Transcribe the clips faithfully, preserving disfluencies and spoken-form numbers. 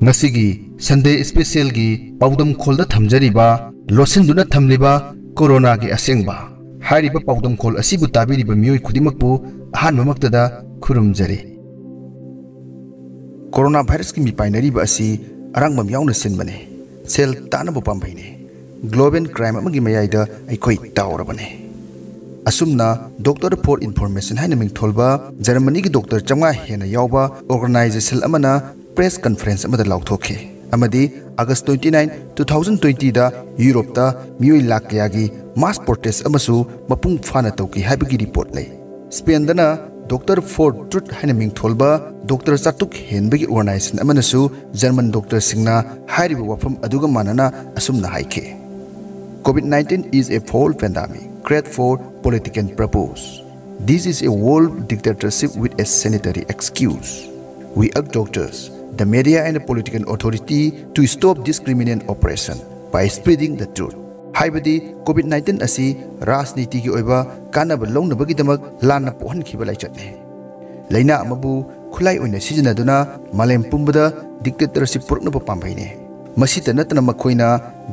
ꯉꯁꯤꯒꯤ ꯁꯟꯗꯦ ꯏꯁꯄꯦꯁꯦꯜꯒꯤ ꯄꯥꯎꯗꯝꯈꯣꯜꯗ ꯊꯝꯖꯔꯤꯕ, ꯂꯣꯠꯁꯤꯟꯗꯨꯅ ꯊꯝꯂꯤꯕ ꯀꯣꯔꯣꯅꯥꯒꯤ ꯑꯁꯦꯡꯕ ꯍꯥꯏꯔꯤꯕ ꯄꯥꯎꯗꯝꯈꯣꯜ ꯑꯁꯤꯕꯨ ꯇꯥꯕꯤꯔꯤꯕ ꯃꯤꯑꯣꯏ ꯈꯨꯗꯤꯡꯃꯛꯄꯨ ꯑꯍꯥꯟꯕꯃꯛꯇꯗ ꯈꯨꯔꯨꯝꯖꯔꯤ꯫ ꯀꯣꯔꯣꯅꯥ ꯚꯥꯏꯔꯁꯀꯤ ꯃꯤꯄꯥꯏꯅꯔꯤꯕ ꯑꯁꯤ ꯑꯔꯥꯡꯕꯝ ꯌꯥꯎꯅ ꯁꯤꯟꯕꯅꯤ, ꯁꯦꯜ ꯇꯥꯅꯕ ꯄꯥꯝꯕꯩꯅꯤ, ꯒ꯭ꯂꯣꯕꯦꯜ ꯀ꯭ꯔꯥꯏꯝ ꯑꯃꯒꯤ ꯃꯌꯥꯏꯗ ꯑꯩꯈꯣꯏ ꯇꯥꯎꯔꯕꯅꯤ꯫ ꯑꯁꯨꯝꯅ Doctor for Information ꯍꯥꯏꯅ ꯃꯤꯡꯊꯣꯜꯕ ꯖꯔꯃꯅꯤꯒꯤ ꯗꯣꯛꯇꯔ ꯆꯥꯝꯃꯉꯥ ꯍꯦꯟꯅ ꯌꯥꯎꯕ ꯑꯣꯔꯒꯅꯥꯏꯖꯦꯁꯟ ꯑꯃꯅ ꯄ꯭ꯔꯦꯁ ꯀꯟꯐꯔꯦꯟꯁ ꯑꯃꯗ ꯂꯥꯎꯊꯣꯛꯈꯤ ꯑꯃꯗꯤ ꯑꯥꯒꯁ twenty nine, two thousand twenty ꯗ ꯌꯨꯔꯣꯞꯇ ꯃꯤꯑꯣꯏ ꯂꯥꯈ ꯀꯌꯥꯒꯤ ꯃꯥꯁ ꯄ꯭ꯔꯣꯇꯦꯁ ꯑꯃꯁꯨ ꯃꯄꯨꯡ ꯐꯥꯅ ꯇꯧꯈꯤ ꯍꯥꯏꯕꯒꯤ ꯔꯤꯄꯣꯔꯠ ꯂꯩ꯫ ꯁ꯭ꯄꯦꯟꯗꯅ Doctor for Truth ꯍꯥꯏꯅ ꯃꯤꯡꯊꯣꯜꯕ ꯗꯣꯛꯇꯔ ꯆꯥꯇ꯭ꯔꯨꯛ ꯍꯦꯟꯕꯒꯤ ꯑꯣꯔꯒꯅꯥꯏꯖꯦꯁꯟ ꯑꯃꯅꯁꯨ ꯖꯔꯃꯟ ꯗꯣꯛꯇꯔꯁꯤꯡꯅ ꯍꯥꯏꯔꯤꯕ ꯋꯥꯐꯝ ꯑꯗꯨꯒ ꯃꯥꯟꯅꯅ ꯑꯁꯨꯝꯅ ꯍꯥꯏꯈꯤ: "COVID nineteen is a foul pandemic, created for political purpose. This is a world dictatorship with a sanitary excuse. We urge doctors, the media and the political authority to stop this criminal operation by spreading the truth." ꯍꯥꯏꯕꯗꯤ COVID nineteen ꯑꯁꯤ ꯔꯥꯖꯅꯤꯇꯤꯒꯤ ꯑꯣꯏꯕ ꯀꯥꯟꯅꯕ ꯂꯧꯅꯕꯒꯤꯗꯃꯛ ꯂꯥꯟꯅ ꯄꯣꯛꯍꯟꯈꯤꯕ ꯂꯥꯏꯆꯠꯅꯤ꯫ ꯂꯥꯏꯅꯥ ꯑꯃꯕꯨ ꯈꯨꯠꯂꯥꯏ ꯑꯣꯏꯅ ꯁꯤꯖꯤꯟꯅꯗꯨꯅ ꯃꯥꯂꯦꯝ ꯄꯨꯝꯕꯗ ꯗꯤꯛꯇꯦꯇꯔꯁꯤꯞ ꯄꯨꯔꯛꯅꯕ ꯄꯥꯝꯕꯩꯅꯤ꯫ ꯃꯁꯤꯇ ꯅꯠꯇꯅ ꯃꯈꯣꯏꯅ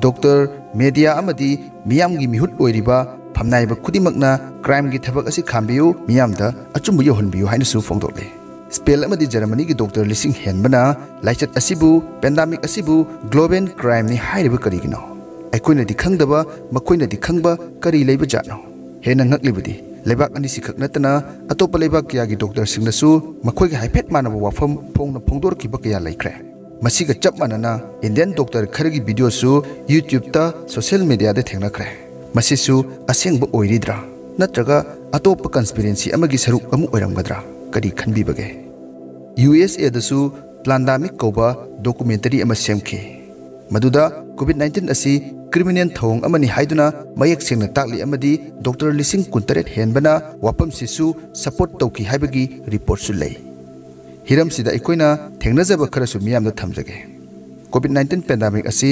ꯗꯣꯛꯇꯔ, ꯃꯦꯗꯤꯌꯥ ꯑꯃꯗꯤ ꯃꯤꯌꯥꯝꯒꯤ ꯃꯤꯍꯨꯠ ꯑꯣꯏꯔꯤꯕ ꯐꯝꯅꯥꯏꯕ ꯈꯨꯗꯤꯡꯃꯛꯅ ꯀ꯭ꯔꯥꯏꯝꯒꯤ ꯊꯕꯛ ꯑꯁꯤ ꯈꯥꯝꯕꯤꯌꯨ, ꯃꯤꯌꯥꯝꯗ ꯑꯆꯨꯝꯕ ꯌꯧꯍꯟꯕꯤꯌꯨ ꯍꯥꯏꯅꯁꯨ ꯐꯣꯡꯗꯣꯛꯂꯤ꯫ ꯁ꯭ꯄꯦꯟ ꯑꯃꯗꯤ ꯖꯔꯃꯅꯤꯒꯤ ꯗꯣꯛꯇꯔ ꯂꯤꯁꯤꯡ ꯍꯦꯟꯕꯅ ꯂꯥꯏꯆꯠ ꯑꯁꯤꯕꯨ, ꯄꯦꯟꯗꯥꯃꯤꯛ ꯑꯁꯤꯕꯨ ꯒ꯭ꯂꯣꯕꯦꯜ ꯀ꯭ꯔꯥꯏꯝꯅꯤ ꯍꯥꯏꯔꯤꯕ ꯀꯔꯤꯒꯤꯅꯣ? ꯑꯩꯈꯣꯏꯅꯗꯤ ꯈꯪꯗꯕ, ꯃꯈꯣꯏꯅꯗꯤ ꯈꯪꯕ ꯀꯔꯤ ꯂꯩꯕ ꯖꯥꯠꯅꯣ? ꯍꯦꯟꯅ ꯉꯛꯂꯤꯕꯗꯤ, ꯂꯩꯕꯥꯛ ꯑꯅꯤꯁꯤꯈꯛ ꯅꯠꯇꯅ ꯑꯇꯣꯞꯄ ꯂꯩꯕꯥꯛ ꯀꯌꯥꯒꯤ ꯗꯣꯛꯇꯔꯁꯤꯡꯅꯁꯨ ꯃꯈꯣꯏꯒ ꯍꯥꯏꯐꯦꯠ ꯃꯥꯟꯅꯕ ꯋꯥꯐꯝ ꯐꯣꯡꯅ ꯐꯣꯡꯗꯣꯔꯛꯈꯤꯕ ꯀꯌꯥ ꯂꯩꯈ꯭ꯔꯦ꯫ ꯃꯁꯤꯒ ꯆꯞ ꯃꯥꯟꯅꯅ ꯏꯟꯗꯤꯌꯟ ꯗꯣꯛꯇꯔ ꯈꯔꯒꯤ ꯚꯤꯗꯤꯑꯣꯁꯨ YouTube-ꯇ, ꯁꯣꯁꯤꯌꯦꯜ ꯃꯦꯗꯤꯌꯥꯗ ꯊꯦꯡꯅꯈ꯭ꯔꯦ꯫ ꯃꯁꯤꯁꯨ ꯑꯁꯦꯡꯕ ꯑꯣꯏꯔꯤꯗ꯭ꯔꯥ? ꯅꯠꯇ꯭ꯔꯒ ꯑꯇꯣꯞꯄ ꯀꯟꯁꯄꯤꯔꯦꯟꯁꯤ ꯑꯃꯒꯤ ꯁꯔꯨꯛ ꯑꯃ ꯑꯣꯏꯔꯝꯒꯗ꯭ꯔꯥ? ꯀꯔꯤ ꯈꯟꯕꯤꯕꯒꯦ? ꯌꯨ ꯑꯦꯁ ꯑꯦꯗꯁꯨ ꯄ꯭ꯂꯥꯟꯗꯥꯃꯤꯛ ꯀꯧꯕ ꯗꯣꯀꯨꯃꯦꯟꯇꯔꯤ ꯑꯃ ꯁꯦꯝꯈꯤ, ꯃꯗꯨꯗ COVID nineteen ꯑꯁꯤ ꯀ꯭ꯔꯤꯃꯤꯅꯦꯜ ꯊꯧꯑꯣꯡ ꯑꯃꯅꯤ ꯍꯥꯏꯗꯨꯅ ꯃꯌꯦꯛ ꯁꯦꯡꯅ ꯇꯥꯛꯂꯤ ꯑꯃꯗꯤ ꯗꯣꯛꯇꯔ ꯂꯤꯁꯤꯡ ꯀꯨꯟꯇꯔꯦꯠ ꯍꯦꯟꯕꯅ ꯋꯥꯐꯝꯁꯤꯁꯨ ꯁꯄꯣꯔꯠ ꯇꯧꯈꯤ ꯍꯥꯏꯕꯒꯤ ꯔꯤꯄꯣꯔꯠꯁꯨ ꯂꯩ꯫ ꯍꯤꯔꯝꯁꯤꯗ ꯑꯩꯈꯣꯏꯅ ꯊꯦꯡꯅꯖꯕ ꯈꯔꯁꯨ ꯃꯤꯌꯥꯝꯗ ꯊꯝꯖꯒꯦ꯫ COVID nineteen ꯄꯦꯟꯗꯥꯃꯤꯛ ꯑꯁꯤ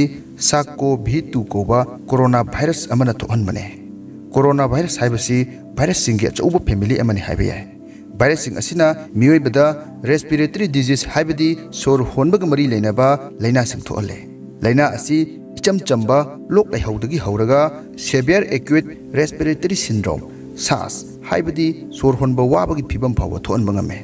ꯁꯥꯔꯀꯣ ꯚꯤ ꯇꯨ ꯀꯧꯕ ꯀꯣꯔꯣꯅꯥ ꯚꯥꯏꯔꯁ ꯑꯃꯅ ꯊꯣꯛꯍꯟꯕꯅꯤ꯫ ꯀꯣꯔꯣꯅꯥ ꯚꯥꯏꯔꯁ ꯍꯥꯏꯕꯁꯤ ꯚꯥꯏꯔꯁꯁꯤꯡꯒꯤ ꯑꯆꯧꯕ ꯐꯦꯃꯤꯂꯤ ꯑꯃꯅꯤ ꯍꯥꯏꯕ ꯌꯥꯏ꯫ ꯚꯥꯏꯔꯁꯁꯤꯡ ꯑꯁꯤꯅ ꯃꯤꯑꯣꯏꯕꯗ respiratory disease, ꯍꯥꯏꯕꯗꯤ ꯁꯣꯔ ꯍꯣꯟꯕꯒ ꯃꯔꯤ ꯂꯩꯅꯕ ꯂꯥꯏꯅꯥꯁꯤꯡ ꯊꯣꯛꯍꯜꯂꯦ꯫ ꯂꯥꯏꯅꯥ ꯑꯁꯤ ꯏꯆꯝ ꯆꯝꯕ ꯂꯣꯛ ꯂꯥꯏꯍꯧꯗꯒꯤ ꯍꯧꯔꯒ severe acute respiratory syndrome, SARS, ꯍꯥꯏꯕꯗꯤ ꯁꯣꯔ ꯍꯣꯟꯕ ꯋꯥꯕꯒꯤ ꯐꯤꯕꯝ ꯐꯥꯎꯕ ꯊꯣꯛꯍꯟꯕ ꯉꯝꯃꯦ꯫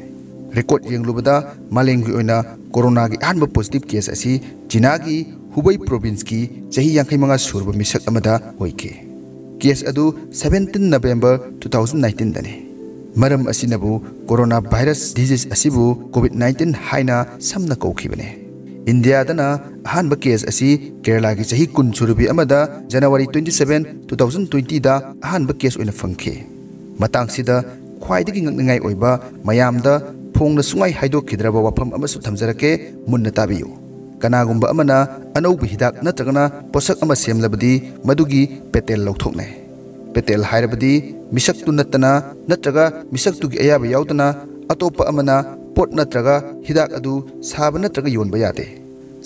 ꯔꯦꯀꯣꯔꯗ ꯌꯦꯡꯂꯨꯕꯗ ꯃꯥꯂꯦꯝꯒꯤ ꯑꯣꯏꯅ ꯀꯣꯔꯣꯅꯥꯒꯤ ꯑꯍꯥꯟꯕ ꯄꯣꯖꯤꯇꯤꯚ ꯀꯦꯁ ꯑꯁꯤ ꯆꯤꯅꯥꯒꯤ ꯍꯨꯕꯩ ꯄ꯭ꯔꯣꯚꯤꯟꯁꯀꯤ ꯆꯍꯤ ꯌꯥꯡꯈꯩ ꯃꯉꯥ ꯁꯨꯔꯕ ꯃꯤꯁꯛ ꯑꯃꯗ ꯑꯣꯏꯈꯤ꯫ ꯀꯦꯁ ꯑꯗꯨ seventeen November two thousand nineteen ꯗꯅꯤ꯫ ꯃꯔꯝ ꯑꯁꯤꯅꯕꯨ ꯀꯣꯔꯣꯅꯥ ꯚꯥꯏꯔꯁ ꯗꯤꯖꯤꯖ ꯑꯁꯤꯕꯨ ꯀꯣꯚꯤꯗ nineteen ꯍꯥꯏꯅ ꯁꯝꯅ ꯀꯧꯈꯤꯕꯅꯤ꯫ ꯏꯟꯗꯤꯌꯥꯗꯅ ꯑꯍꯥꯟꯕ ꯀꯦꯁ ꯑꯁꯤ ꯀꯦꯔꯂꯥꯒꯤ ꯆꯍꯤ ꯀꯨꯟ ꯁꯨꯔꯕꯤ ꯑꯃꯗ January twenty seven, two thousand twenty ꯗ ꯑꯍꯥꯟꯕ ꯀꯦꯁ ꯑꯣꯏꯅ ꯐꯪꯈꯤ꯫ ꯃꯇꯥꯡꯁꯤꯗ ꯈ꯭ꯋꯥꯏꯗꯒꯤ ꯉꯛꯅꯤꯡꯉꯥꯏ ꯑꯣꯏꯕ, ꯃꯌꯥꯝꯗ ꯐꯣꯡꯅ ꯁꯨꯡꯍꯥꯏ ꯍꯥꯏꯗꯣꯛꯈꯤꯗ꯭ꯔꯕ ꯋꯥꯐꯝ ꯑꯃꯁꯨ ꯊꯝꯖꯔꯛꯀꯦ, ꯃꯨꯟꯅ ꯇꯥꯕꯤꯌꯨ꯫ ꯀꯅꯥꯒꯨꯝꯕ ꯑꯃꯅ ꯑꯅꯧꯕ ꯍꯤꯗꯥꯛ ꯅꯠꯇ꯭ꯔꯒꯅ ꯄꯣꯠꯁꯛ ꯑꯃ ꯁꯦꯝꯂꯕꯗꯤ ꯃꯗꯨꯒꯤ ꯄꯦꯇꯦꯜ ꯂꯧꯊꯣꯛꯅꯩ꯫ ꯄꯦꯇꯦꯜ ꯍꯥꯏꯔꯕꯗꯤ ꯃꯤꯁꯛꯇꯨ ꯅꯠꯇꯅ ꯅꯠꯇ꯭ꯔꯒ ꯃꯤꯁꯛꯇꯨꯒꯤ ꯑꯌꯥꯕ ꯌꯥꯎꯗꯅ ꯑꯇꯣꯞꯄ ꯑꯃꯅ ꯄꯣꯠ ꯅꯠꯇ꯭ꯔꯒ ꯍꯤꯗꯥꯛ ꯑꯗꯨ ꯁꯥꯕ ꯅꯠꯇ꯭ꯔꯒ ꯌꯣꯟꯕ ꯌꯥꯗꯦ꯫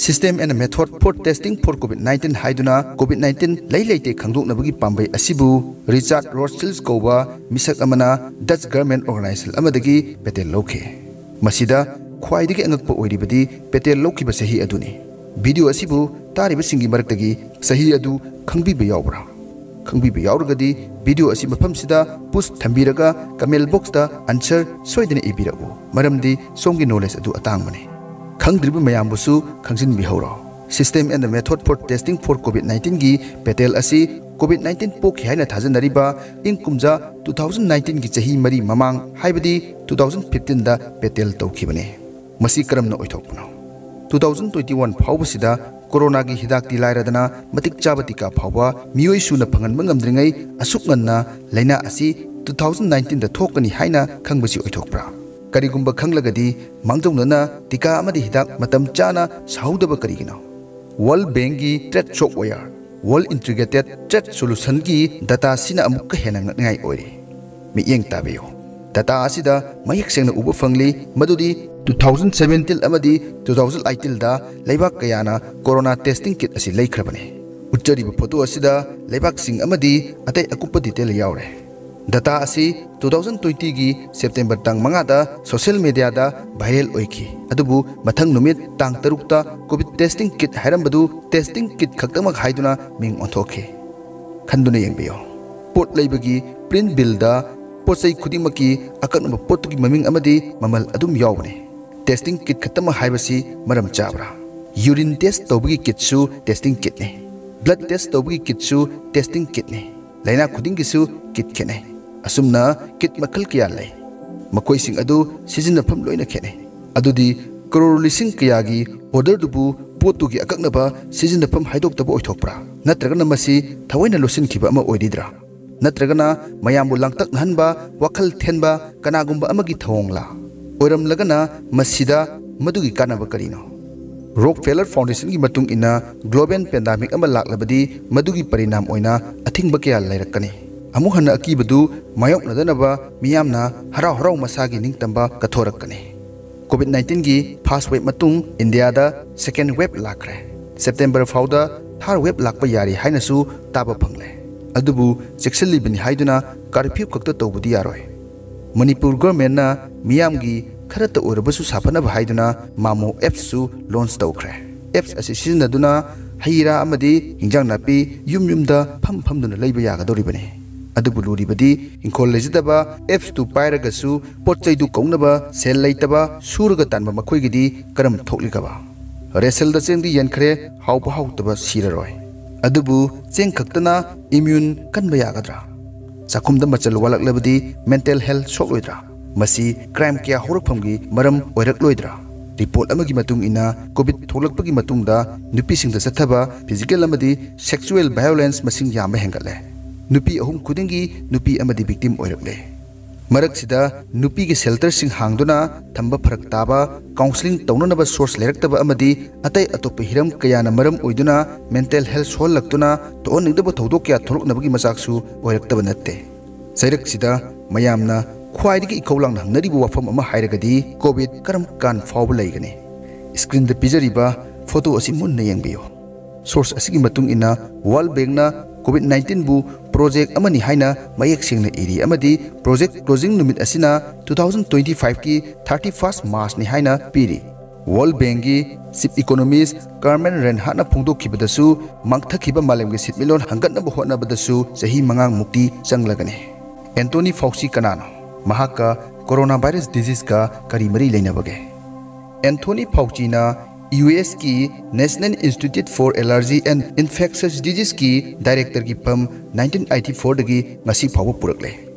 System and Method for Testing for COVID nineteen ꯍꯥꯏꯗꯨꯅ ꯀꯣꯚꯤꯗ nineteen ꯂꯩ ꯂꯩꯇꯦ ꯈꯪꯗꯣꯛꯅꯕꯒꯤ ꯄꯥꯝꯕꯩ ꯑꯁꯤꯕꯨ ꯔꯤꯆꯥꯔꯗ ꯔꯣꯊꯁꯤꯜꯗ ꯀꯧꯕ ꯃꯤꯁꯛ ꯑꯃꯅ ꯗꯆ ꯒꯚꯔꯟꯃꯦꯟꯠ ꯑꯣꯔꯒꯅꯥꯏꯖꯦꯁꯟ ꯑꯃꯗꯒꯤ ꯄꯦꯇꯦꯜ ꯂꯧꯈꯤ꯫ ꯃꯁꯤꯗ ꯈ꯭ꯋꯥꯏꯗꯒꯤ ꯑꯉꯛꯄ ꯑꯣꯏꯔꯤꯕꯗꯤ ꯄꯦꯇꯦꯜ ꯂꯧꯈꯤꯕ ꯆꯍꯤ ꯑꯗꯨꯅꯤ꯫ ꯚꯤꯗꯤꯑꯣ ꯑꯁꯤꯕꯨ ꯇꯥꯔꯤꯕꯁꯤꯡꯒꯤ ꯃꯔꯛꯇꯒꯤ ꯆꯍꯤ ꯑꯗꯨ ꯈꯪꯕꯤꯕ ꯌꯥꯎꯕ꯭ꯔꯥ? ꯈꯪꯕꯤꯕ ꯌꯥꯎꯔꯒꯗꯤ ꯚꯤꯗꯤꯑꯣ ꯑꯁꯤ ꯃꯐꯝꯁꯤꯗ ꯄꯨꯁ ꯊꯝꯕꯤꯔꯒ ꯀꯃꯦꯟ ꯕꯣꯛꯁꯇ ꯑꯟꯁꯔ ꯁꯣꯏꯗꯅ ꯏꯕꯤꯔꯛꯎ, ꯃꯔꯝꯗꯤ ꯁꯣꯝꯒꯤ ꯅꯣꯂꯦꯖ ꯑꯗꯨ ꯑꯇꯥꯡꯕꯅꯤ꯫ ꯈꯪꯗ꯭ꯔꯤꯕ ꯃꯌꯥꯝꯕꯨꯁꯨ ꯈꯪꯖꯤꯟꯕꯤꯍꯧꯔꯣ꯫ System and Method for Testing for COVID nineteen ꯒꯤ ꯄꯦꯇꯦꯜ ꯑꯁꯤ ꯀꯣꯚꯤꯗ nineteen ꯄꯣꯛꯈꯤ ꯍꯥꯏꯅ ꯊꯥꯖꯅꯔꯤꯕ ꯏꯪ ꯀꯨꯝꯖꯥ two thousand nineteen ꯒꯤ ꯆꯍꯤ ꯃꯔꯤ ꯃꯃꯥꯡ, ꯍꯥꯏꯕꯗꯤ two thousand fifteen ꯗ ꯄꯦꯇꯦꯜ ꯇꯧꯈꯤꯕꯅꯤ꯫ ꯃꯁꯤ ꯀꯔꯝꯅ ꯑꯣꯏꯊꯣꯛꯄꯅꯣ? Two thousand twenty one ꯐꯥꯎꯕꯁꯤꯗ ꯀꯣꯔꯣꯅꯥꯒꯤ ꯍꯤꯗꯥꯛꯇꯤ ꯂꯥꯏꯔꯗꯅ ꯃꯇꯤꯛ ꯆꯥꯕ ꯇꯤꯀꯥ ꯐꯥꯎꯕ ꯃꯤꯑꯣꯏ ꯁꯨꯅ ꯐꯪꯍꯟꯕ ꯉꯝꯗ꯭ꯔꯤꯉꯩ ꯑꯁꯨꯛ ꯉꯟꯅ ꯂꯥꯏꯅꯥ ꯑꯁꯤ two thousand nineteen ꯗ ꯊꯣꯛꯀꯅꯤ ꯍꯥꯏꯅ ꯈꯪꯕꯁꯤ ꯑꯣꯏꯊꯣꯛꯄ꯭ꯔꯥ? ꯀꯔꯤꯒꯨꯝꯕ ꯈꯪꯂꯒꯗꯤ ꯃꯥꯡꯖꯧꯅꯅ ꯇꯤꯀꯥ ꯑꯃꯗꯤ ꯍꯤꯗꯥꯛ ꯃꯇꯝ ꯆꯥꯅ ꯁꯥꯍꯧꯗꯕ ꯀꯔꯤꯒꯤꯅꯣ? World Bank ꯒꯤ TRACE Software, World Integrated TRACE Solution ꯒꯤ ꯗꯇꯥꯁꯤꯅ ꯑꯃꯨꯛꯀ ꯍꯦꯟꯅ ꯉꯛꯅꯤꯡꯉꯥꯏ ꯑꯣꯏꯔꯤ꯫ ꯃꯤꯠꯌꯦꯡ ꯇꯥꯕꯤꯌꯨ꯫ ꯗꯇꯥ ꯑꯁꯤꯗ ꯃꯌꯦꯛ ꯁꯦꯡꯅ ꯎꯕ ꯐꯪꯂꯤ ꯃꯗꯨꯗꯤ two thousand seventeen ꯑꯃꯗꯤ two thousand eighteen ꯗ ꯂꯩꯕꯥꯛ ꯀꯌꯥꯅ ꯀꯣꯔꯣꯅꯥ ꯇꯦꯁꯇꯤꯡ ꯀꯤꯠ ꯑꯁꯤ ꯂꯩꯈ꯭ꯔꯕꯅꯤ꯫ ꯎꯠꯆꯔꯤꯕ ꯐꯣꯇꯣ ꯑꯁꯤꯗ ꯂꯩꯕꯥꯛꯁꯤꯡ ꯑꯃꯗꯤ ꯑꯇꯩ ꯑꯀꯨꯞꯄ ꯗꯤꯇꯦꯜ ꯌꯥꯎꯔꯦ꯫ Data ꯑꯁꯤ two thousand twenty ꯒꯤ September ꯇꯥꯡ ꯃꯉꯥꯗ social media ꯗ viral ꯑꯣꯏꯈꯤ꯫ ꯑꯗꯨꯕꯨ ꯃꯊꯪ ꯅꯨꯃꯤꯠ ꯇꯥꯡ ꯇꯔꯨꯛꯇ COVID testing kit ꯍꯥꯏꯔꯝꯕꯗꯨ testing kit ꯈꯛꯇꯃꯛ ꯍꯥꯏꯗꯨꯅ ꯃꯤꯡ ꯑꯣꯟꯊꯣꯛꯈꯤ꯫ ꯈꯟꯗꯨꯅ ꯌꯦꯡꯕꯤꯌꯨ꯫ ꯄꯣꯠ ꯂꯩꯕꯒꯤ print bill ꯗ ꯄꯣꯠ ꯆꯩ ꯈꯨꯗꯤꯡꯃꯛꯀꯤ ꯑꯀꯛꯅꯕ ꯄꯣꯠꯇꯨꯒꯤ ꯃꯃꯤꯡ ꯑꯃꯗꯤ ꯃꯃꯜ ꯑꯗꯨꯝ ꯌꯥꯎꯕꯅꯤ꯫ Testing kit ꯈꯛꯇꯃꯛ ꯍꯥꯏꯕꯁꯤ ꯃꯔꯝ ꯆꯥꯕ꯭ꯔꯥ? Urine test ꯇꯧꯕꯒꯤ kit ꯁꯨ testing kit ꯅꯤ꯫ Blood test ꯇꯧꯕꯒꯤ kit ꯁꯨ testing kit ꯅꯤ꯫ ꯂꯥꯏꯅꯥ ꯈꯨꯗꯤꯡꯒꯤꯁꯨ kit ꯈꯦꯠꯅꯩ꯫ ꯑꯁꯨꯝꯅ kit ꯃꯈꯜ ꯀꯌꯥ ꯂꯩ꯫ ꯃꯈꯣꯏꯁꯤꯡ ꯑꯗꯨ ꯁꯤꯖꯤꯟꯅꯐꯝ ꯂꯣꯏꯅ ꯈꯦꯠꯅꯩ꯫ ꯑꯗꯨꯗꯤ ꯀꯔꯣꯔ ꯂꯤꯁꯤꯡ ꯀꯌꯥꯒꯤ order ꯗꯨꯕꯨ ꯄꯣꯠꯇꯨꯒꯤ ꯑꯀꯛꯅꯕ ꯁꯤꯖꯤꯟꯅꯐꯝ ꯍꯥꯏꯗꯣꯛꯇꯕ ꯑꯣꯏꯊꯣꯛꯄ꯭ꯔꯥ? ꯅꯠꯇ꯭ꯔꯒꯅ ꯃꯁꯤ ꯊꯑꯣꯏꯅ ꯂꯣꯠꯁꯤꯟꯈꯤꯕ ꯑꯃ ꯑꯣꯏꯔꯤꯗ꯭ꯔꯥ? ꯅꯠꯇ꯭ꯔꯒꯅ ꯃꯌꯥꯝꯕꯨ ꯂꯥꯡꯇꯛꯅꯍꯟꯕ, ꯋꯥꯈꯜ ꯊꯦꯟꯕ ꯀꯅꯥꯒꯨꯝꯕ ꯑꯃꯒꯤ ꯊꯧꯑꯣꯡꯂꯥ? ꯑꯣꯏꯔꯝꯂꯒꯅ ꯃꯁꯤꯗ ꯃꯗꯨꯒꯤ ꯀꯥꯟꯅꯕ ꯀꯔꯤꯅꯣ? Rockefeller Foundation ꯒꯤ ꯃꯇꯨꯡ ꯏꯟꯅ, global pandemic ꯑꯃ ꯂꯥꯛꯂꯕꯗꯤ ꯃꯗꯨꯒꯤ ꯄꯔꯤꯅꯥꯝ ꯑꯣꯏꯅ ꯑꯊꯤꯡꯕ ꯀꯌꯥ ꯂꯩꯔꯛꯀꯅꯤ꯫ ꯑꯃꯨꯛ ꯍꯟꯅ ꯑꯀꯤꯕꯗꯨ ꯃꯥꯌꯣꯛꯅꯗꯅꯕ ꯃꯤꯌꯥꯝꯅ ꯍꯔꯥꯎ ꯍꯔꯥꯎ ꯃꯁꯥꯒꯤ ꯅꯤꯡꯇꯝꯕ ꯀꯠꯊꯣꯔꯛꯀꯅꯤ꯫ COVID nineteen ꯒꯤ first wave ꯃꯇꯨꯡ ꯏꯟꯗꯤꯌꯥꯗ second wave ꯂꯥꯛꯈ꯭ꯔꯦ꯫ September ꯐꯥꯎꯗ third wave ꯂꯥꯛꯄ ꯌꯥꯔꯤ ꯍꯥꯏꯅꯁꯨ ꯇꯥꯕ ꯐꯪꯂꯦ꯫ ꯑꯗꯨꯕꯨ ꯆꯦꯛꯁꯤꯜꯂꯤꯕꯅꯤ ꯍꯥꯏꯗꯨꯅ curfew ꯈꯛꯇ ꯇꯧꯕꯗꯤ ꯌꯥꯔꯣꯏ꯫ ꯃꯅꯤꯄꯨꯔ government ꯅ ꯃꯤꯌꯥꯝꯒꯤ ꯈꯔꯇ ꯑꯣꯏꯔꯕꯁꯨ ꯁꯥꯐꯅꯕ ꯍꯥꯏꯗꯨꯅ Mamo apps ꯁꯨ launch ꯇꯧꯈ꯭ꯔꯦ꯫ Apps ꯑꯁꯤ ꯁꯤꯖꯤꯟꯅꯗꯨꯅ ꯍꯩ ꯔꯥ ꯑꯃꯗꯤ ꯍꯤꯟꯖꯥꯡ ꯅꯥꯄꯤ ꯌꯨꯝ ꯌꯨꯝꯗ ꯐꯝ ꯐꯝꯗꯨꯅ ꯂꯩꯕ ꯌꯥꯒꯗꯧꯔꯤꯕꯅꯤ꯫ ꯑꯗꯨꯕꯨ ꯂꯨꯔꯤꯕꯗꯤ ꯏꯪꯈꯣꯜ ꯂꯩꯖꯗꯕ, apps ꯇꯨ ꯄꯥꯏꯔꯒꯁꯨ ꯄꯣꯠ ꯆꯩꯗꯨ ꯀꯧꯅꯕ ꯁꯦꯜ ꯂꯩꯇꯕ, ꯁꯨꯔꯒ ꯇꯥꯟꯕ ꯃꯈꯣꯏꯒꯤꯗꯤ ꯀꯔꯝ ꯊꯣꯛꯂꯤꯒꯕ? ꯔꯦꯁꯟꯗ ꯆꯦꯡꯗꯤ ꯌꯦꯟꯈ꯭ꯔꯦ, ꯍꯥꯎꯕ ꯍꯥꯎꯇꯕ ꯁꯤꯔꯔꯣꯏ꯫ ꯑꯗꯨꯕꯨ ꯆꯦꯡ ꯈꯛꯇꯅ immune ꯀꯟꯕ ꯌꯥꯒꯗ꯭ꯔꯥ? ꯆꯥꯛꯈꯨꯝꯗ ꯃꯆꯜ ꯋꯥꯠꯂꯛꯂꯕꯗꯤ mental health ꯁꯣꯛꯂꯣꯏꯗ꯭ꯔꯥ? ꯃꯁꯤ crime ꯀꯌꯥ ꯍꯧꯔꯛꯐꯝꯒꯤ ꯃꯔꯝ ꯑꯣꯏꯔꯛꯂꯣꯏꯗ꯭ꯔꯥ? Report ꯑꯃꯒꯤ ꯃꯇꯨꯡ ꯏꯟꯅ, COVID ꯊꯣꯛꯂꯛꯄꯒꯤ ꯃꯇꯨꯡꯗ ꯅꯨꯄꯤꯁꯤꯡꯗ ꯆꯠꯊꯕ physical ꯑꯃꯗꯤ sexual violence ꯃꯁꯤꯡ ꯌꯥꯝꯕ ꯍꯦꯟꯒꯠꯂꯦ꯫ ꯅꯨꯄꯤ ꯑꯍꯨꯝ ꯈꯨꯗꯤꯡꯒꯤ ꯅꯨꯄꯤ ꯑꯃꯗꯤ victim ꯑꯣꯏꯔꯛꯂꯦ꯫ ꯃꯔꯛꯁꯤꯗ ꯅꯨꯄꯤꯒꯤ shelter ꯁꯤꯡ ꯍꯥꯡꯗꯨꯅ ꯊꯝꯕ ꯐꯔꯛ ꯇꯥꯕ, counselling ꯇꯧꯅꯅꯕ source ꯂꯩꯔꯛꯇꯕ ꯑꯃꯗꯤ ꯑꯇꯩ ꯑꯇꯣꯞꯄ ꯍꯤꯔꯝ ꯀꯌꯥꯅ ꯃꯔꯝ ꯑꯣꯏꯗꯨꯅ mental health ꯁꯣꯛꯍꯜꯂꯛꯇꯨꯅ ꯊꯣꯛꯍꯟꯅꯤꯡꯗꯕ ꯊꯧꯗꯣꯛ ꯀꯌꯥ ꯊꯣꯛꯂꯛꯅꯕꯒꯤ ꯃꯆꯥꯛꯁꯨ ꯑꯣꯏꯔꯛꯇꯕ ꯅꯠꯇꯦ꯫ ꯆꯩꯔꯛꯁꯤꯗ ꯃꯌꯥꯝꯅ ꯈ꯭ꯋꯥꯏꯗꯒꯤ ꯏꯈꯧ ꯂꯥꯡꯅ ꯍꯪꯅꯔꯤꯕ ꯋꯥꯐꯝ ꯑꯃ ꯍꯥꯏꯔꯒꯗꯤ, COVID ꯀꯔꯝ ꯀꯥꯟ ꯐꯥꯎꯕ ꯂꯩꯒꯅꯤ? Screen ꯗ ꯄꯤꯖꯔꯤꯕ photo ꯑꯁꯤ ꯃꯨꯟꯅ ꯌꯦꯡꯕꯤꯌꯨ꯫ Source ꯑꯁꯤꯒꯤ ꯃꯇꯨꯡ ꯏꯟꯅ, World Bank ꯅ COVID nineteen ꯕꯨ ꯄ꯭ꯔꯣꯖꯦꯛ ꯑꯃꯅꯤ ꯍꯥꯏꯅ ꯃꯌꯦꯛ ꯁꯦꯡꯅ ꯏꯔꯤ ꯑꯃꯗꯤ ꯄ꯭ꯔꯣꯖꯦꯛ ꯀ꯭ꯂꯣꯖꯤꯡ ꯅꯨꯃꯤꯠ ꯑꯁꯤꯅ two thousand twenty five ꯀꯤ thirty first March ꯅꯤ ꯍꯥꯏꯅ ꯄꯤꯔꯤ꯫ World Bank ꯀꯤ chief economist Carmen Reinhart ꯅ ꯐꯣꯡꯗꯣꯛꯈꯤꯕꯗꯁꯨ, ꯃꯥꯡꯊꯈꯤꯕ ꯃꯥꯂꯦꯝꯒꯤ ꯁꯤꯟꯃꯤꯠꯂꯣꯟ ꯍꯪꯒꯠꯅꯕ ꯍꯣꯠꯅꯕꯗꯁꯨ ꯆꯍꯤ ꯃꯉꯥꯃꯨꯛꯇꯤ ꯆꯪꯂꯒꯅꯤ꯫ ꯑꯦꯟꯊꯣꯅꯤ ꯐꯥꯎꯆꯤ ꯀꯅꯥꯅꯣ? ꯃꯍꯥꯛꯀ corona virus disease ꯀ ꯀꯔꯤ ꯃꯔꯤ ꯂꯩꯅꯕꯒꯦ? ꯑꯦꯟꯊꯣꯅꯤ ꯐꯥꯎꯆꯤꯅ ꯌꯨ ꯑꯦꯁ ꯀꯤ National Institute for Allergy and Infectious Disease ꯀꯤ director ꯒꯤ ꯐꯝ nineteen eighty four ꯗꯒꯤ ꯉꯁꯤ ꯐꯥꯎꯕ ꯄꯨꯔꯛꯂꯦ꯫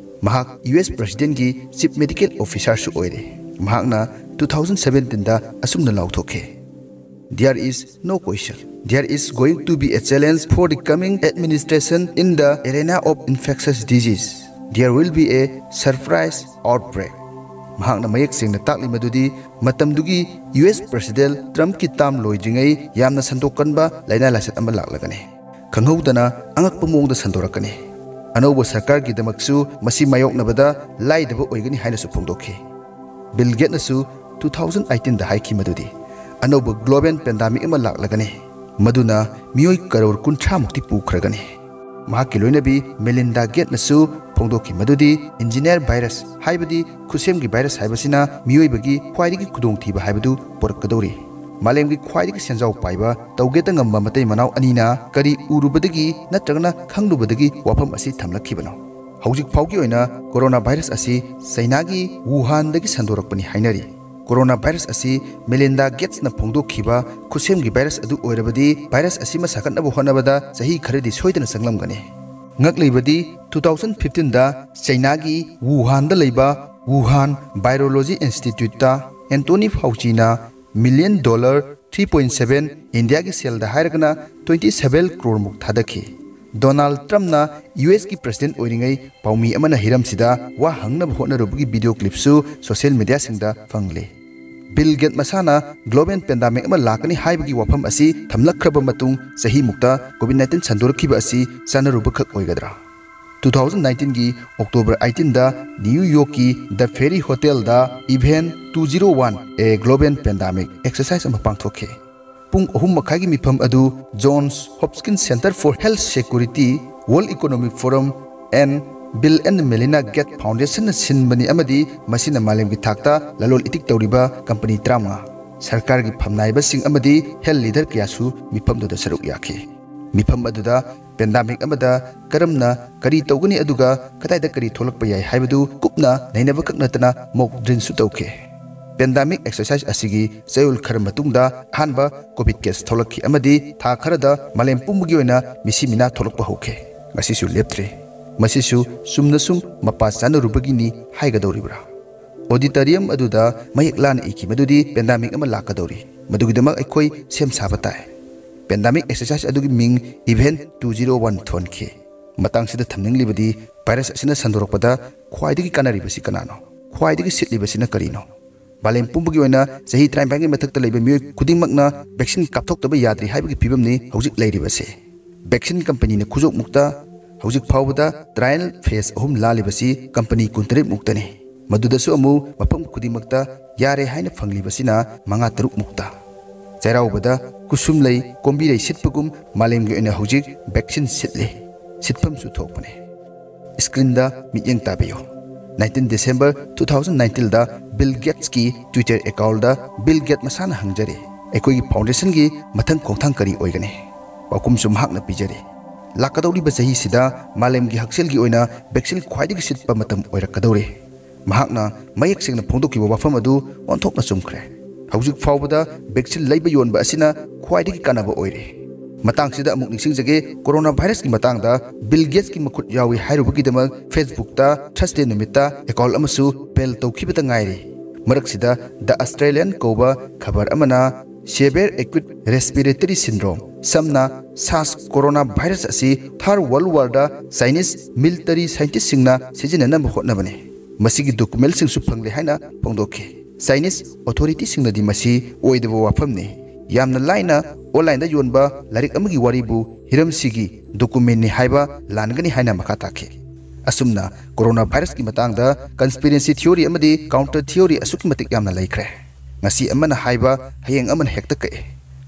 ꯃꯍꯥꯛ ꯌꯨ ꯑꯦꯁ president ꯒꯤ chief medical officer ꯁꯨ ꯑꯣꯏꯔꯦ꯫ ꯃꯍꯥꯛꯅ two thousand seventeen ꯗ ꯑꯁꯨꯝꯅ ꯂꯥꯎꯊꯣꯛꯈꯤ, "There is no question. There is going to be a challenge for the coming administration in the arena of infectious disease. There will be a surprise outbreak." ꯃꯍꯥꯛꯅ ꯃꯌꯦꯛ ꯁꯦꯡꯅ ꯇꯥꯛꯂꯤ ꯃꯗꯨꯗꯤ ꯃꯇꯝꯗꯨꯒꯤ ꯌꯨ ꯑꯦꯁ president ꯇ꯭ꯔꯝꯞꯀꯤ term ꯂꯣꯏꯗ꯭ꯔꯤꯉꯩ ꯌꯥꯝꯅ ꯁꯟꯗꯣꯛꯀꯟꯕ ꯂꯥꯏꯅꯥ ꯂꯥꯏꯆꯠ ꯑꯃ ꯂꯥꯛꯂꯒꯅꯤ꯫ ꯈꯪꯍꯧꯗꯅ ꯑꯉꯛꯄ ꯃꯑꯣꯡꯗ ꯁꯟꯗꯣꯔꯛꯀꯅꯤ꯫ ꯑꯅꯧꯕ ꯁꯔꯀꯥꯔꯒꯤꯗꯃꯛꯁꯨ ꯃꯁꯤ ꯃꯥꯌꯣꯛꯅꯕꯗ ꯂꯥꯏꯗꯕ ꯑꯣꯏꯒꯅꯤ ꯍꯥꯏꯅꯁꯨ ꯐꯣꯡꯗꯣꯛꯈꯤ꯫ ꯕꯤꯜ ꯒꯦꯠꯅꯁꯨ two thousand eighteen ꯗ ꯍꯥꯏꯈꯤ ꯃꯗꯨꯗꯤ ꯑꯅꯧꯕ global pandemic ꯑꯃ ꯂꯥꯛꯂꯒꯅꯤ, ꯃꯗꯨꯅ ꯃꯤꯑꯣꯏ ꯀꯔꯣꯔ ꯀꯨꯟꯊ꯭ꯔꯥ ꯃꯨꯛꯇꯤ ꯄꯨꯈ꯭ꯔꯒꯅꯤ꯫ ꯃꯍꯥꯛꯀꯤ ꯂꯣꯏꯅꯕꯤ ꯃꯦꯂꯤꯟꯗꯥ ꯒꯦꯠꯅꯁꯨ ꯐꯣꯡꯗꯣꯛꯈꯤ ꯃꯗꯨꯗꯤ engineer virus, ꯍꯥꯏꯕꯗꯤ ꯈꯨꯠꯁꯦꯝꯒꯤ virus ꯍꯥꯏꯕꯁꯤꯅ ꯃꯤꯑꯣꯏꯕꯒꯤ ꯈ꯭ꯋꯥꯏꯗꯒꯤ ꯈꯨꯗꯣꯡꯊꯤꯕ ꯍꯥꯏꯕꯗꯨ ꯄꯨꯔꯛꯀꯗꯧꯔꯤ꯫ ꯃꯥꯂꯦꯝꯒꯤ ꯈ꯭ꯋꯥꯏꯗꯒꯤ ꯁꯦꯟꯖꯥꯎ ꯄꯥꯏꯕ ꯇꯧꯒꯦꯇ ꯉꯝꯕ ꯃꯇꯩ ꯃꯅꯥꯎ ꯑꯅꯤꯅ ꯀꯔꯤ ꯎꯔꯨꯕꯗꯒꯤ ꯅꯠꯇ꯭ꯔꯒꯅ ꯈꯪꯂꯨꯕꯗꯒꯤ ꯋꯥꯐꯝ ꯑꯁꯤ ꯊꯝꯂꯛꯈꯤꯕꯅꯣ? ꯍꯧꯖꯤꯛ ꯐꯥꯎꯒꯤ ꯑꯣꯏꯅ corona virus ꯑꯁꯤ ꯆꯩꯅꯥꯒꯤ ꯋꯨꯍꯥꯟꯗꯒꯤ ꯁꯟꯗꯣꯔꯛꯄꯅꯤ ꯍꯥꯏꯅꯔꯤ꯫ Corona virus ꯑꯁꯤ ꯃꯦꯂꯤꯟꯗꯥ ꯒꯦꯠꯁꯅ ꯐꯣꯡꯗꯣꯛꯈꯤꯕ ꯈꯨꯠꯁꯦꯝꯒꯤ virus ꯑꯗꯨ ꯑꯣꯏꯔꯕꯗꯤ virus ꯑꯁꯤꯃ ꯁꯥꯒꯠꯅꯕ ꯍꯣꯠꯅꯕꯗ ꯆꯍꯤ ꯈꯔꯗꯤ ꯁꯣꯏꯗꯅ ꯆꯪꯂꯝꯒꯅꯤ꯫ ꯉꯛꯂꯤꯕꯗꯤ two thousand fifteen ꯗ ꯆꯩꯅꯥꯒꯤ ꯋꯨꯍꯥꯟꯗ ꯂꯩꯕ Wuhan Virology Institute ꯇ Anthony ꯐꯥꯎꯆꯤꯅ million dollar three point seven, ꯏꯟꯗꯤꯌꯥꯒꯤ ꯁꯦꯜꯗ ꯍꯥꯏꯔꯒꯅ twenty seven crore ꯃꯨꯛ ꯊꯥꯗꯈꯤ꯫ ꯗꯣꯅꯥꯜꯗ ꯇ꯭ꯔꯝꯞꯅ ꯌꯨ ꯑꯦꯁ ꯀꯤ president ꯑꯣꯏꯔꯤꯉꯩ ꯄꯥꯎꯃꯤ ꯑꯃꯅ ꯍꯤꯔꯝꯁꯤꯗ ꯋꯥ ꯍꯪꯅꯕ ꯍꯣꯠꯅꯔꯨꯕꯒꯤ video clip ꯁꯨ social media ꯁꯤꯡꯗ ꯐꯪꯂꯤ꯫ ꯕꯤꯜ ꯒꯦꯠ ꯃꯁꯥꯅ global pandemic ꯑꯃ ꯂꯥꯛꯀꯅꯤ ꯍꯥꯏꯕꯒꯤ ꯋꯥꯐꯝ ꯑꯁꯤ ꯊꯝꯂꯛꯈ꯭ꯔꯕ ꯃꯇꯨꯡ ꯆꯍꯤꯃꯨꯛꯇ COVID nineteen ꯁꯟꯗꯣꯔꯛꯈꯤꯕ ꯑꯁꯤ ꯆꯥꯟꯅꯔꯨꯕꯈꯛ ꯑꯣꯏꯒꯗ꯭ꯔꯥ? Two thousand nineteen ꯒꯤ October eighteen ꯗ ꯅ꯭ꯌꯨ ꯌꯣꯔꯛꯀꯤ The Ferry Hotel ꯗ Event two zero one, a Global Pandemic Exercise ꯑꯃ ꯄꯥꯡꯊꯣꯛꯈꯤ꯫ ꯄꯨꯡ ꯑꯍꯨꯝ ꯃꯈꯥꯏꯒꯤ ꯃꯤꯐꯝ ꯑꯗꯨ Johns Hopkins Center for Health Security World Economic Forum and Bill and Melinda Gates Foundationꯅ ꯁꯤꯟꯕꯅꯤ ꯑꯃꯗꯤ ꯃꯁꯤꯅ ꯃꯥꯂꯦꯝꯒꯤ ꯊꯥꯛꯇ ꯂꯂꯣꯟ ꯏꯇꯤꯛ ꯇꯧꯔꯤꯕ ꯀꯝꯄꯅꯤ ꯇꯔꯥꯃꯉꯥ, ꯁꯔꯀꯥꯔꯒꯤ ꯐꯝꯅꯥꯏꯕꯁꯤꯡ ꯑꯃꯗꯤ health leader ꯀꯌꯥꯁꯨ ꯃꯤꯐꯝꯗꯨꯗ ꯁꯔꯨꯛ ꯌꯥꯈꯤ꯫ ꯃꯤꯐꯝ ꯑꯗꯨꯗ ꯄꯦꯟꯗꯥꯃꯤꯛ ꯑꯃꯗ ꯀꯔꯝꯅ ꯀꯔꯤ ꯇꯧꯒꯅꯤ ꯑꯗꯨꯒ ꯀꯗꯥꯏꯗ ꯀꯔꯤ ꯊꯣꯛꯂꯛꯄ ꯌꯥꯏ ꯍꯥꯏꯕꯗꯨ ꯀꯨꯞꯅ ꯅꯩꯅꯕꯈꯛ ꯅꯠꯇꯅ mock drillꯁꯨ ꯇꯧꯈꯤ꯫ ꯄꯦꯟꯗꯥꯃꯤꯛ ꯑꯦꯛꯁꯔꯁꯥꯏꯁ ꯑꯁꯤꯒꯤ ꯆꯌꯣꯜ ꯈꯔ ꯃꯇꯨꯡꯗ ꯑꯍꯥꯟꯕ ꯀꯣꯚꯤꯗ ꯀꯦꯁ ꯊꯣꯛꯂꯛꯈꯤ ꯑꯃꯗꯤ ꯊꯥ ꯈꯔꯗ ꯃꯥꯂꯦꯝ ꯄꯨꯝꯕꯒꯤ ꯑꯣꯏꯅ ꯃꯤꯁꯤ ꯃꯤꯅꯥ ꯊꯣꯛꯂꯛꯄ ꯍꯧꯈꯤ꯫ ꯉꯁꯤꯁꯨ ꯂꯦꯞꯇ꯭ꯔꯤ꯫ ꯃꯁꯤꯁꯨ ꯆꯨꯝꯅ ꯁꯨꯝ ꯃꯄꯥ ꯆꯥꯅꯔꯨꯕꯒꯤꯅꯤ ꯍꯥꯏꯒꯗꯧꯔꯤꯕ꯭ꯔꯥ? ꯑꯣꯗꯤꯇꯣꯔꯤꯌꯝ ꯑꯗꯨꯗ ꯃꯌꯦꯛ ꯂꯥꯅ ꯏꯈꯤꯕꯗꯨꯗꯤ ꯄꯦꯟꯗꯥꯃꯤꯛ ꯑꯃ ꯂꯥꯛꯀꯗꯧꯔꯤ꯫ ꯃꯗꯨꯒꯤꯗꯃꯛ ꯑꯩꯈꯣꯏ ꯁꯦꯝ ꯁꯥꯕ ꯇꯥꯏ꯫ ꯄꯦꯟꯗꯥꯃꯤꯛ ꯑꯦꯛꯁꯔꯁꯥꯏꯁ ꯑꯗꯨꯒꯤ ꯃꯤꯡ Event two zero one ꯊꯣꯟꯈꯤ꯫ ꯃꯇꯥꯡꯁꯤꯗ ꯊꯝꯅꯤꯡꯂꯤꯕꯗꯤ ꯚꯥꯏꯔꯁ ꯑꯁꯤꯅ ꯁꯟꯗꯣꯔꯛꯄꯗ ꯈ꯭ꯋꯥꯏꯗꯒꯤ ꯀꯥꯟꯅꯔꯤꯕꯁꯤ ꯀꯅꯥꯅꯣ? ꯈ꯭ꯋꯥꯏꯗꯒꯤ ꯁꯤꯠꯂꯤꯕꯁꯤꯅ ꯀꯔꯤꯅꯣ? ꯃꯥꯂꯦꯝ ꯄꯨꯝꯕꯒꯤ ꯑꯣꯏꯅ ꯆꯍꯤ ꯇꯔꯥꯅꯤꯄꯥꯟꯒꯤ ꯃꯊꯛꯇ ꯂꯩꯕ ꯃꯤꯑꯣꯏ ꯈꯨꯗꯤꯡꯃꯛꯅ ꯚꯦꯛꯁꯤꯟ ꯀꯥꯞꯊꯣꯛꯇꯕ ꯌꯥꯗ꯭ꯔꯤ ꯍꯥꯏꯕꯒꯤ ꯐꯤꯕꯝꯅꯤ ꯍꯧꯖꯤꯛ ꯂꯩꯔꯤꯕꯁꯦ꯫ ꯚꯦꯛꯁꯤꯟ ꯀꯝꯄꯅꯤꯅ ꯈꯨꯖꯣꯞ ꯃꯨꯛꯇ ꯍꯧꯖꯤꯛ ꯐꯥꯎꯕꯗ trial phase ꯑꯍꯨꯝ ꯂꯥꯜꯂꯤꯕꯁꯤ ꯀꯝꯄꯅꯤ ꯀꯨꯟꯇꯔꯦꯠ ꯃꯨꯛꯇꯅꯤ꯫ ꯃꯗꯨꯗꯁꯨ ꯑꯃꯨꯛ ꯃꯐꯝ ꯈꯨꯗꯤꯡꯃꯛꯇ ꯌꯥꯔꯦ ꯍꯥꯏꯅ ꯐꯪꯂꯤꯕꯁꯤꯅ ꯃꯉꯥ ꯇꯔꯨꯛ ꯃꯨꯛꯇ꯫ ꯆꯩꯔꯥꯎꯕꯗ ꯀꯨꯁꯨꯝꯂꯩ, ꯀꯣꯝꯕꯤꯔꯩ ꯁꯤꯠꯄꯒꯨꯝ ꯃꯥꯂꯦꯝꯒꯤ ꯑꯣꯏꯅ ꯍꯧꯖꯤꯛ ꯚꯦꯛꯁꯤꯟ ꯁꯤꯠꯂꯤ, ꯁꯤꯠꯐꯝꯁꯨ ꯊꯣꯛꯄꯅꯤ꯫ ꯁ꯭ꯀ꯭ꯔꯤꯟꯗ ꯃꯤꯠꯌꯦꯡ ꯇꯥꯕꯤꯌꯨ꯫ Nineteen December two thousand nineteenꯗ ꯕꯤꯜ ꯒꯦꯠꯁꯀꯤ Twitter accountꯗ ꯕꯤꯜ ꯒꯦꯠ ꯃꯁꯥꯅ ꯍꯪꯖꯔꯤ, "ꯑꯩꯈꯣꯏꯒꯤ ꯐꯥꯎꯟꯗꯦꯁꯟꯒꯤ ꯃꯊꯪ ꯈꯣꯡꯊꯥꯡ ꯀꯔꯤ ꯑꯣꯏꯒꯅꯤ?" ꯄꯥꯎꯈꯨꯝꯁꯨ ꯃꯍꯥꯛꯅ ꯄꯤꯖꯔꯤ꯫ ꯂꯥꯛꯀꯗꯧꯔꯤꯕ ꯆꯍꯤꯁꯤꯗ ꯃꯥꯂꯦꯝꯒꯤ ꯍꯛꯁꯦꯜꯒꯤ ꯑꯣꯏꯅ ꯚꯦꯛꯁꯤꯟ ꯈ꯭ꯋꯥꯏꯗꯒꯤ ꯁꯤꯠꯄ ꯃꯇꯝ ꯑꯣꯏꯔꯛꯀꯗꯧꯔꯤ꯫ ꯃꯍꯥꯛꯅ ꯃꯌꯦꯛ ꯁꯦꯡꯅ ꯐꯣꯡꯗꯣꯛꯈꯤꯕ ꯋꯥꯐꯝ ꯑꯗꯨ ꯑꯣꯟꯊꯣꯛꯅ ꯆꯨꯝꯈ꯭ꯔꯦ꯫ ꯍꯧꯖꯤꯛ ꯐꯥꯎꯕꯗ ꯚꯦꯛꯁꯤꯟ ꯂꯩꯕ ꯌꯣꯟꯕ ꯑꯁꯤꯅ ꯈ꯭ꯋꯥꯏꯗꯒꯤ ꯀꯥꯟꯅꯕ ꯑꯣꯏꯔꯦ꯫ ꯃꯇꯥꯡꯁꯤꯗ ꯑꯃꯨꯛ ꯅꯤꯡꯁꯤꯡꯖꯒꯦ, ꯀꯣꯔꯣꯅꯥ ꯚꯥꯏꯔꯁꯀꯤ ꯃꯇꯥꯡꯗ ꯕꯤꯜ ꯒꯦꯠꯁꯀꯤ ꯃꯈꯨꯠ ꯌꯥꯎꯏ ꯍꯥꯏꯔꯨꯕꯒꯤꯗꯃꯛ Facebookꯇ Thursday ꯅꯨꯃꯤꯠꯇ account ꯑꯃꯁꯨ ban ꯇꯧꯈꯤꯕꯇ ꯉꯥꯏꯔꯤ꯫ ꯃꯔꯛꯁꯤꯗ The Australian ꯀꯧꯕ ꯈꯕꯔ ꯑꯃꯅ severe acute respiratory syndrome, ꯁꯝꯅ SARS ꯀꯣꯔꯣꯅꯥ ꯚꯥꯏꯔꯁ ꯑꯁꯤ Third World Warꯗ Chinese military scientistꯁꯤꯡꯅ ꯁꯤꯖꯤꯟꯅꯅꯕ ꯍꯣꯠꯅꯕꯅꯤ꯫ ꯃꯁꯤꯒꯤ ꯗꯣꯀꯨꯃꯦꯟꯁꯤꯡꯁꯨ ꯐꯪꯂꯦ ꯍꯥꯏꯅ ꯐꯣꯡꯗꯣꯛꯈꯤ꯫ Chinese authorityꯁꯤꯡꯅꯗꯤ ꯃꯁꯤ ꯑꯣꯏꯗꯕ ꯋꯥꯐꯝꯅꯤ, ꯌꯥꯝꯅ ꯂꯥꯏꯅ online ꯌꯣꯟꯕ ꯂꯥꯏꯔꯤꯛ ꯑꯃꯒꯤ ꯋꯥꯔꯤꯕꯨ ꯍꯤꯔꯝꯁꯤꯒꯤ ꯗꯣꯀꯨꯃꯦꯟꯅꯤ ꯍꯥꯏꯕ ꯂꯥꯟꯒꯅꯤ ꯍꯥꯏꯅ ꯃꯈꯥ ꯇꯥꯈꯤ꯫ ꯑꯁꯨꯝꯅ ꯀꯣꯔꯣꯅꯥ ꯚꯥꯏꯔꯁꯀꯤ ꯃꯇꯥꯡꯗ conspiracy theory ꯑꯃꯗꯤ counter theory ꯑꯁꯨꯛꯀꯤ ꯃꯇꯤꯛ ꯌꯥꯝꯅ ꯂꯩꯈ꯭ꯔꯦ꯫ ꯉꯁꯤ ꯑꯃꯅ ꯍꯥꯏꯕ, ꯍꯌꯦꯡ ꯑꯃꯅ ꯍꯦꯛꯇ ꯀꯛꯑꯦ꯫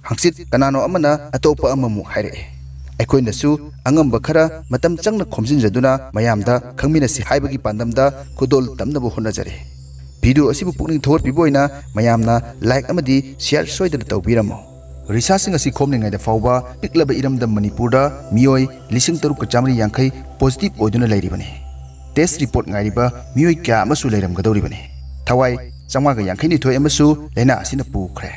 ꯍꯪꯆꯤꯠ ꯀꯅꯥꯅꯣ ꯑꯃꯅ ꯑꯇꯣꯞꯄ ꯑꯃꯃꯨꯛ ꯍꯥꯏꯔꯛꯑꯦ꯫ ꯑꯩꯈꯣꯏꯅꯁꯨ ꯑꯉꯝꯕ ꯈꯔ ꯃꯇꯝ ꯆꯪꯅ ꯈꯣꯝꯖꯤꯟꯖꯗꯨꯅ ꯃꯌꯥꯝꯗ ꯈꯪꯃꯤꯟꯅꯁꯤ ꯍꯥꯏꯕꯒꯤ ꯄꯥꯟꯗꯝꯗ ꯈꯨꯗꯣꯜ ꯇꯝꯅꯕ ꯍꯣꯠꯅꯖꯔꯤ꯫ ꯚꯤꯗꯤꯑꯣ ꯑꯁꯤꯕꯨ ꯄꯨꯛꯅꯤꯡ ꯊꯧꯒꯠꯄꯤꯕ ꯑꯣꯏꯅ ꯃꯌꯥꯝꯅ ꯂꯥꯏꯛ ꯑꯃꯗꯤ ꯁꯤꯌꯔ ꯁꯣꯏꯗꯅ ꯇꯧꯕꯤꯔꯝꯃꯨ꯫ ꯔꯤꯁꯥꯁꯤꯡ ꯑꯁꯤ ꯈꯣꯝꯂꯤꯉꯩꯗ ꯐꯥꯎꯕ ꯄꯤꯛꯂꯕ ꯏꯔꯝꯗꯝ ꯃꯅꯤꯄꯨꯔꯗ ꯃꯤꯑꯣꯏ ꯂꯤꯁꯤꯡ ꯇꯔꯨꯛꯀ ꯆꯥꯃꯔꯤ ꯌꯥꯡꯈꯩ ꯄꯣꯖꯤꯇꯤꯚ ꯑꯣꯏꯗꯨꯅ ꯂꯩꯔꯤꯕꯅꯤ꯫ ꯇꯦꯁ ꯔꯤꯄꯣꯔꯠ ꯉꯥꯏꯔꯤꯕ ꯃꯤꯑꯣꯏ ꯀꯌꯥ ꯑꯃꯁꯨ ꯂꯩꯔꯝꯒꯗꯧꯔꯤꯕꯅꯤ꯫ ꯊꯋꯥꯏ ꯆꯥꯝꯃꯉꯥꯒ ꯌꯥꯡꯈꯩꯅꯤꯊꯣꯏ ꯑꯃꯁꯨ ꯂꯥꯏꯅꯥ ꯑꯁꯤꯅ ꯄꯨꯈ꯭ꯔꯦ꯫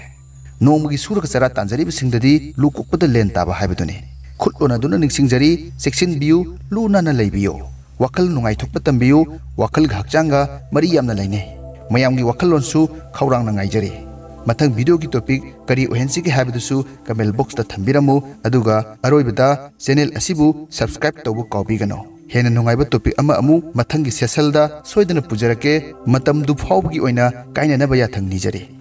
ꯅꯣꯡꯃꯒꯤ ꯁꯨꯔꯒ ꯆꯔꯥ ꯇꯥꯟꯖꯔꯤꯕꯁꯤꯡꯗꯗꯤ ꯂꯨ ꯀꯣꯛꯄꯗ ꯂꯦꯟ ꯇꯥꯕ ꯍꯥꯏꯕꯗꯨꯅꯤ꯫ ꯈꯨꯠ ꯂꯣꯟꯅꯗꯨꯅ ꯅꯤꯡꯁꯤꯡꯖꯔꯤ, ꯆꯦꯛꯁꯤꯟꯕꯤꯌꯨ, ꯂꯨ ꯅꯥꯟꯅ ꯂꯩꯕꯤꯌꯨ꯫ ꯋꯥꯈꯜ ꯅꯨꯡꯉꯥꯏꯊꯣꯛꯄ ꯇꯝꯕꯤꯌꯨ, ꯋꯥꯈꯜꯒ ꯍꯛꯆꯥꯡꯒ ꯃꯔꯤ ꯌꯥꯝꯅ ꯂꯩꯅꯩ꯫ ꯃꯌꯥꯝꯒꯤ ꯋꯥꯈꯜꯂꯣꯟꯁꯨ ꯈꯧꯔꯥꯡꯅ ꯉꯥꯏꯖꯔꯤ꯫ ꯃꯊꯪ ꯚꯤꯗꯤꯑꯣꯒꯤ ꯇꯣꯄꯤꯛ ꯀꯔꯤ ꯑꯣꯏꯍꯟꯁꯤꯒꯦ ꯍꯥꯏꯕꯗꯨꯁꯨ ꯀꯃꯦꯟ ꯕꯣꯛꯁꯇ ꯊꯝꯕꯤꯔꯝꯃꯨ, ꯑꯗꯨꯒ ꯑꯔꯣꯏꯕꯗ ꯆꯦꯅꯦꯜ ꯑꯁꯤꯕꯨ ꯁꯕꯁꯀ꯭ꯔꯥꯏꯕ ꯇꯧꯕ ꯀꯥꯎꯕꯤꯒꯅꯨ꯫ ꯍꯦꯟꯅ ꯅꯨꯡꯉꯥꯏꯕ ꯇꯣꯄꯤꯛ ꯑꯃ ꯑꯃꯨꯛ ꯃꯊꯪꯒꯤ ꯁꯦꯁꯟꯗ ꯁꯣꯏꯗꯅ ꯄꯨꯖꯔꯛꯀꯦ꯫ ꯃꯇꯝꯗꯨ ꯐꯥꯎꯕꯒꯤ ꯑꯣꯏꯅ ꯀꯥꯏꯅꯅꯕ ꯌꯥꯊꯪ ꯅꯤꯖꯔꯤ꯫